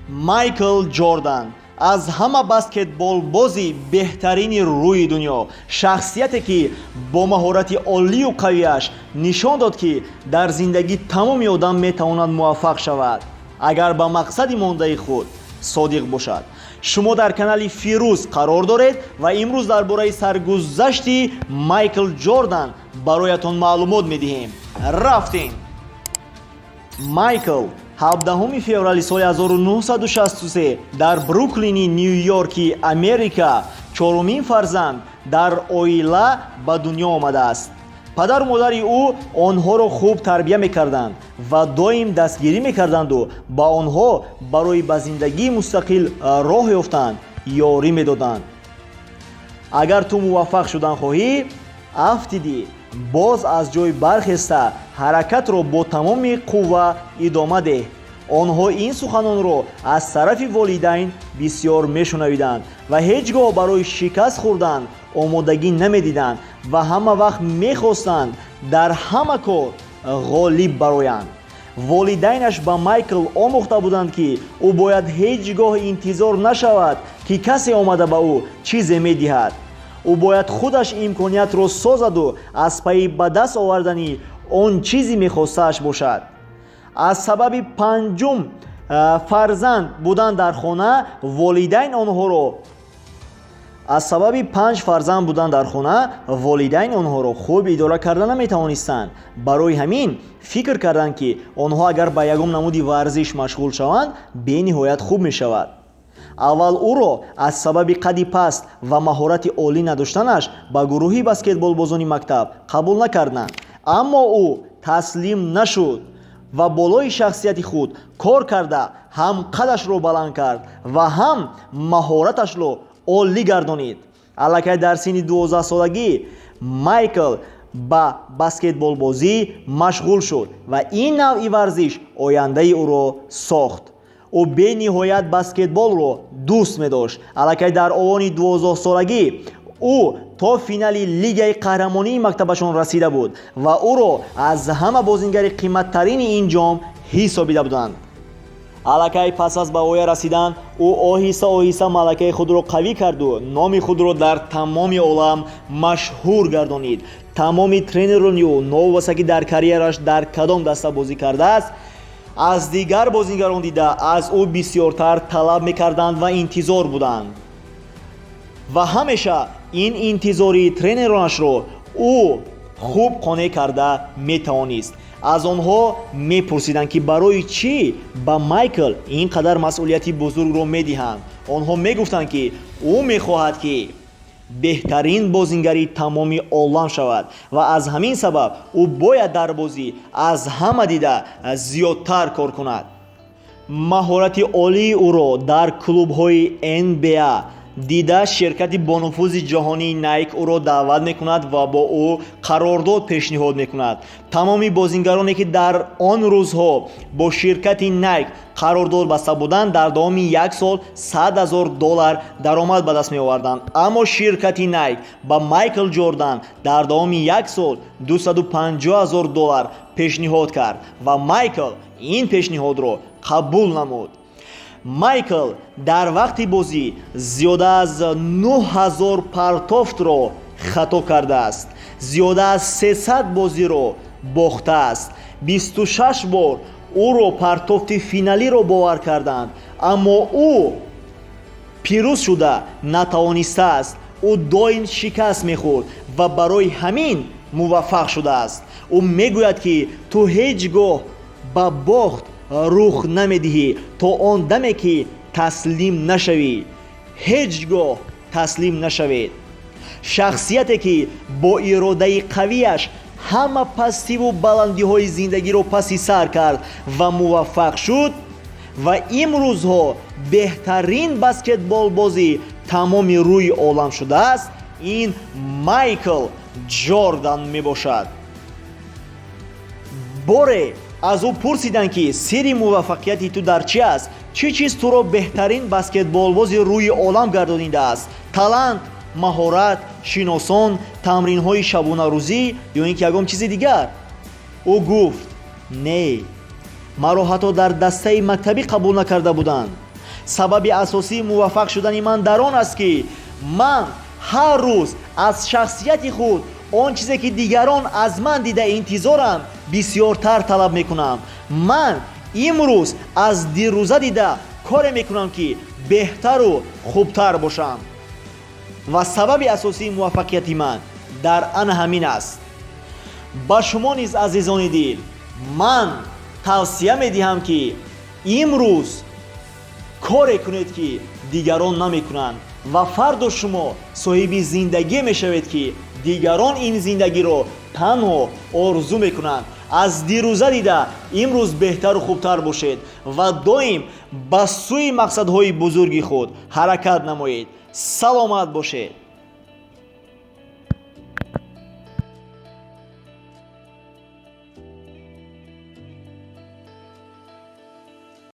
Майкл Ҷордан аз ҳама баскетболбози беҳтарини рӯи дунё, шахсияте, ки бо маҳорати олию қавиаш нишон дод, ки дар зиндагӣ тамоми одам метавонад муваффақ шавад, агар ба мақсади мондаи худ содиқ бошад. Шумо дар канали Фирӯз қарор доред ва имрӯз дар бораи саргузашти Майкл Ҷордан бароятон маълумот медиҳем. Рафтем! Майкл 17 феврали соли 1963 дар Бруклини Ню-Йорки Америка чорумин фарзанд дар оила ба дунё омадааст. Падару модари ӯ онҳоро хуб тарбия мекарданд ва доим дастгирӣ мекарданду ба онҳо барои ба зиндагии мустақил роҳ ёфтан ёрӣ медоданд. Агар ту муваффақ шудан хоҳӣ, афтидӣ, боз аз ҷой бархеста, ҳаракатро бо тамоми қувва идома деҳ. Онҳо ин суханонро аз тарафи волидайн бисёр мешунавиданд ва ҳеҷ гоҳ барои шикаст хӯрдан омодагӣ намедиданд ва ҳама вақт мехостанд дар ҳама кор ғолиб бароянд. Волидайнаш ба Майкл омӯхта буданд, ки ӯ бояд ҳеҷ гоҳ интизор нашавад, ки касе омада ба ӯ чизе медиҳад. Ӯ бояд худаш имкониятро созаду аз пайи ба даст овардани он чизи мехостааш бошад. Аз сабаби панҷум фарзанд будан дар хона волидайн онҳоро аз сабаби панҷ фарзанд будан дар хона волидайн онҳоро хуб идора карда наметавонистанд. Барои ҳамин фикр карданд, ки онҳо агар ба ягон намуди варзиш машғул шаванд, бениҳоят хуб мешавад. Аввал ӯро аз сабаби қадди паст ва маҳорати олӣ надоштанаш ба гурӯҳи баскетболбозони мактаб қабул накарданд, аммо ӯ таслим нашуд ва болои шахсияти худ кор карда, ҳам қадашро баланд кард ва ҳам маҳораташро олӣ гардонид. Аллакай дар синни 12-солагӣ Майкл ба баскетболбозӣ машғул шуд ва ин навъи варзиш ояндаи ӯро сохт. Ӯ бениҳоят баскетболро дӯст медошт. Аллакай дар овони 12-солагӣ ӯ то финали Лигаи қаҳрамонии мактабашон расида буд ва ӯро аз ҳама бозингари қиматтарини ин ҷом ҳисобида буданд. Аллакай пас аз ба воя расидан ӯ оҳиста оҳиста малакаи худро қавӣ карду номи худро дар тамоми олам машҳур гардонид. Тамоми тренерони ӯ, новобаста ки дар карьераш дар кадом даста бозӣ кардааст, аз дигар бозингарон дида аз ӯ бисёртар талаб мекарданд ва интизор буданд ва ҳамеша ин интизори тренеронашро ӯ хуб қонеъ карда метавонист. Аз онҳо мепурсиданд, ки барои чӣ ба Майкл ин қадар масъулияти бузургро медиҳанд. Онҳо мегуфтанд, ки ӯ мехоҳад, ки беҳтарин бозингари тамоми олам шавад ва аз ҳамин сабаб ӯ бояд дар бозӣ аз ҳама дида зиёдтар кор кунад. Маҳорати олии ӯро дар клубҳои НБА дида, ширкати бонуфузи ҷаҳонии Найк ӯро даъват мекунад ва бо ӯ қарордод пешниҳод мекунад. Тамоми бозингароне, ки дар он рӯзҳо бо ширкати Найк қарордод баста буданд, дар давоми як сол 100 000 доллар даромад ба даст меоварданд, аммо ширкати Найк ба Майкл Ҷордан дар давоми як сол 250 000 доллар пешниҳод кард ва Майкл ин пешниҳодро қабул намуд. Майкл дар вақти бозӣ зиёда аз 9000 партофтро хато кардааст, зиёда аз 300 бозиро бохтааст. 26 бор ӯро партофти финалиро бовар карданд, аммо ӯ пирӯз шуда натавонистааст. Ӯ доим шикаст мехӯрд ва барои ҳамин муваффақ шудааст. Ӯ мегӯяд, ки ту ҳеҷ гоҳ ба бохт рух намедиҳӣ, то он даме ки таслим нашавӣ. Ҳеҷ гоҳ таслим нашавед. Шахсияте, ки бо иродаи қавияш ҳама пастиву баландиҳои зиндагиро паси сар кард ва муваффақ шуд ва имрӯзҳо беҳтарин баскетболбози тамоми рӯи олам шудааст, ин Майкл Ҷордан мебошад. Боре аз ӯ пурсиданд, ки сирри муваффақияти ту дар чӣ аст, чӣ чиз туро беҳтарин баскетболбози рӯи олам гардонидааст: талант, маҳорат, шиносон, тамринҳои шабонарӯзӣ ё ин ки ягон чизи дигар? Ӯ гуфт: «Не, маро ҳатто дар дастаи мактабӣ қабул накарда буданд. Сабаби асосии муваффақ шудани ман дар он аст, ки ман ҳар рӯз аз шахсияти худ он чизе, ки дигарон аз ман дида интизоранд, бисёртар талаб мекунам. Ман имрӯз аз дирӯза дида коре мекунам, ки беҳтару хубтар бошам, ва сабаби асосии муваффақияти ман дар ана ҳамин аст. Ба шумо низ, азизони дил, ман тавсия медиҳам, ки имрӯз коре кунед, ки дигарон намекунанд, ва фардо шумо соҳиби зиндагие мешавед, ки дигарон ин зиндагиро танҳо орзу мекунанд. Аз дирӯза дида имрӯз беҳтару хубтар бошед ва доим ба сӯи мақсадҳои бузурги худ ҳаракат намоед. Саломат бошед.